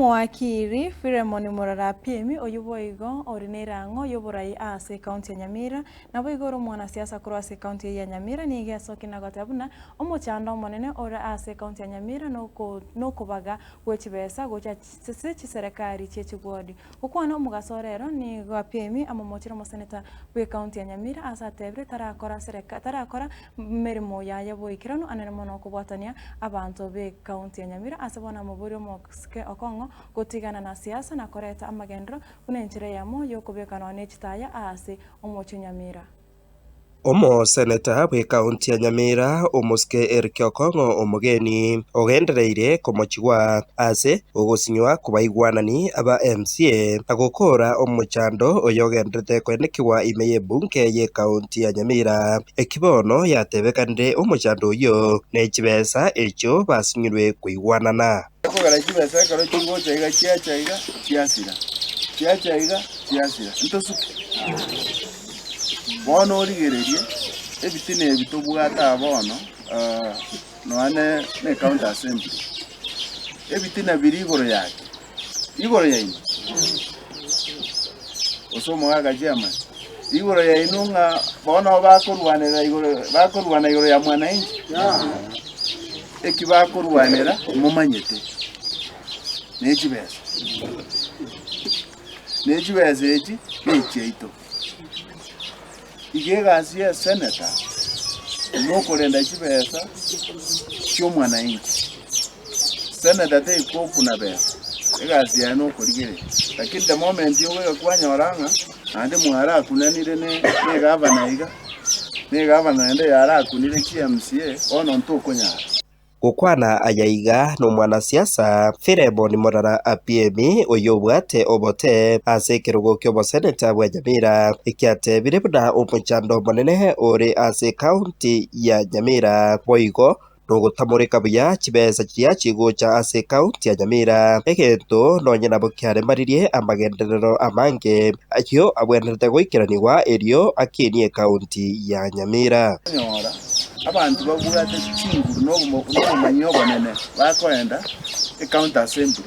Omowakiri Philemon Murara Apiemi oyio boigo ore nerang'o y'oborai ase ekaunti ya Nyamira, naboigo ore omwanasiasa korwa ase ekaunti eye ya Nyamira nigo esokia na goteba buna omochando omonene ore ase ekaunti ya Nyamira nokobaga gwe chibesa gocha ase chiserekari chie chigwodi. Gokwana omogaso ore ero nigo Apiemi amomochire omoseneta bw'ekaunti ya Nyamira ase atebire tarakora sereka tarakora meremo yaye boikeranu anene mono kobwatania abanto b'ekaunti ya Nyamira ase bono amoborie omosike Okong'o gotigana na siasa na koreta amagenderero buna enchera eyemo y'okobeka nonya ne chitaya aase omochie o Nyamira. Omoseneta bw'ekaunti ya Nyamira, omosike Eric Okong'o Omogeni, ogendereire komochigwa ase ogosinywa kw'abaigwanani aba MCA na gokoora omochando oyo ogendererete koenekigwa ime y'ebunge y'ekaunti ya Nyamira. Eki bono yatebekanire omochando oyio ne chibesa echio basinyirwe koigwanana. Ekogera chibesa ekero chigocha iga chiacha iga chiasira, chiacha iga chiasira, ntosuke. Bono origererie ebitina ebi tobwate aa bono nonya ne ne county assembly, ebitina bire igoro yake, igoro yaino, gose omogaka chairman, igoro yaino ng'a bono bakorwanera igoro bakorwana igoro ya mwananchi. Eki bakorwanera momanyete, ne chibesa, ne chibesa echi nechiaito. Iga egasi ya eseneta nokorenda chibesa chi'omwananchi. Seneta teikokuna besa, egasi yaye nokorigereria. Lakini the moment ogoika kwanyora ng'a naende mwarakunanire ne egavana iga, ne egavana naende yarakunire chi MCA, bono ntokonyara. Gokwana aya iga nomwanasiasa Philemon Morara Apiemi oyio obwate obote ase ekerogo ki'oboseneta bwa Nyamira ekiatebire buna omochando omonene ore ase ekaunti ya Nyamira boigo nogotamoreka buya chibesa chiria chigocha ase ekaunti ya Nyamira egento nonye nabo kiaremaririe amagenderero amange ayio abwenerete goikeranigwa erio akinie ekaunti ya Nyamira. Konyora abanto babwate chinguru na obomanyi obonene bakoenda ecounty assembly,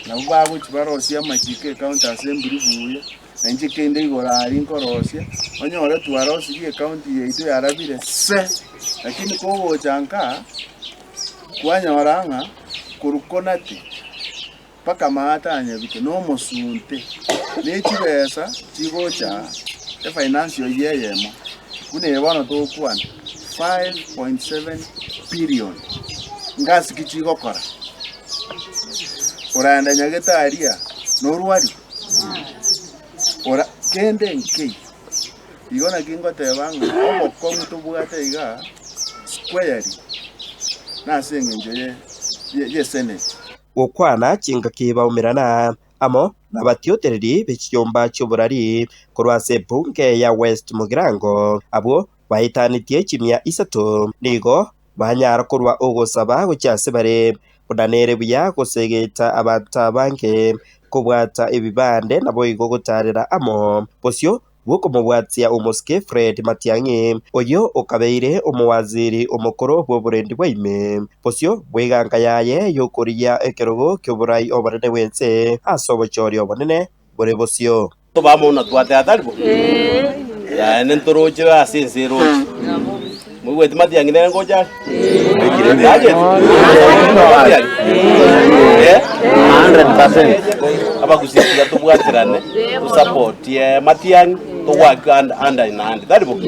nabwo bagochia barosie amachiko e county assembly buya, na inche kende igoro aria nkorosia, onyore twarosirie ecounty yaito yarabire se, lakini kogocha nka, kwanyora ng'a korwa Konate mpaka maate anyabite na omosunte, ne chibesa chigocha aa, efinance oyio eyemo, buna eye bono togokwana, 5.7 billion, ngasi ki chigokora? Oraenda nyagetari aa, norwarigwe? Ora kende nkeiyo. Igo naki ngoteba ng'a obokong'u tobwate igaa squarely nase eng'encho ye ye senate. Gokwana chingaki baumerana amo nabatiotereri be chinyomba chi'oborari korwa ase ebunge ya West Mugirango, abwo baetanetie chimia isato nigo banyara korwa ogosaba gochia ase bare, buna nere buya gosegeta abanto abange kobwata ebibande naboigo gotarera amo bosio bw'okomobwatia omosike Fred Matiang'i, oyio okabeire omowaziri omokoro bw'oborendi bwa ime, bosio bw'eganka yaye y'okorigia ekerogo ki'oborai obonene bw'ense ase obochori obonene bore bosio. Tobamo buna twateba, tari bo? Yaani ntoroche ase ense eroche. Moigweti Matiang'i nere ngocha are? Tacheti? Matiang'i? Eh? 100%. Abagusii tiga tobwaterane, tosapotie Matiang'i, togoake ande ande naende, tari bo?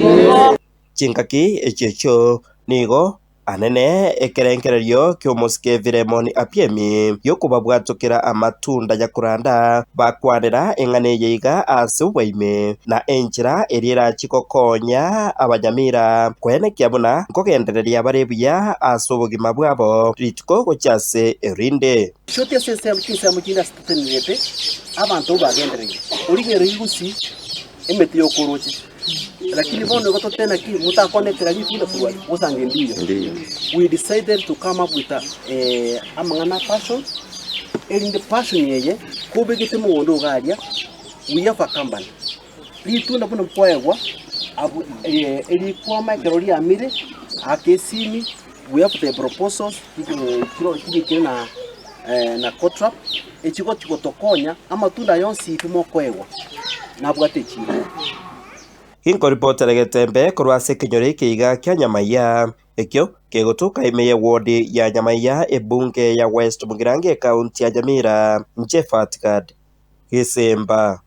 Chingaki echio echio nigo Anene ekerengererio ki'omosike Filemoni Apiemi gi'okobabwatokera amatunda nyakoranda, bakwanera eng'ana eye iga ase obwaime, na enchera eria erachie gokonya abanyamira koenekia buna nkogendereria bare buya ase obogima bwabo rituko gochia ase erinde. Shoti ase ensemo chinsemo chinde ase totenenerete abanto bagendereire, origererie gusii emete y'okoroche. Lakini bono igo totebe naki motakonetera ritunda korwa gosanga endiyo. We decided to come up with a, eh, amang'ana a passion, erinde passion eye kobegete mogondo iga aria, we have a company. Ritunda buna kwaegwa abwo eh, erikwama ekero riamire, aka esimi, we have the proposals, chiro chirikire na. Na Cotrap, echi gochi gotokonya amatunda aya onsi pi mokoegwa nabwate echiira. Ginkoripotera getembe korwa ase ekenyoro eke iga kia Nyamaiya, ekio kegotoka ime y'ewodi ya Nyamaiya ebunge ya West Mugirango ekaunti ya Nyamira, inche Fatgad Gesemba.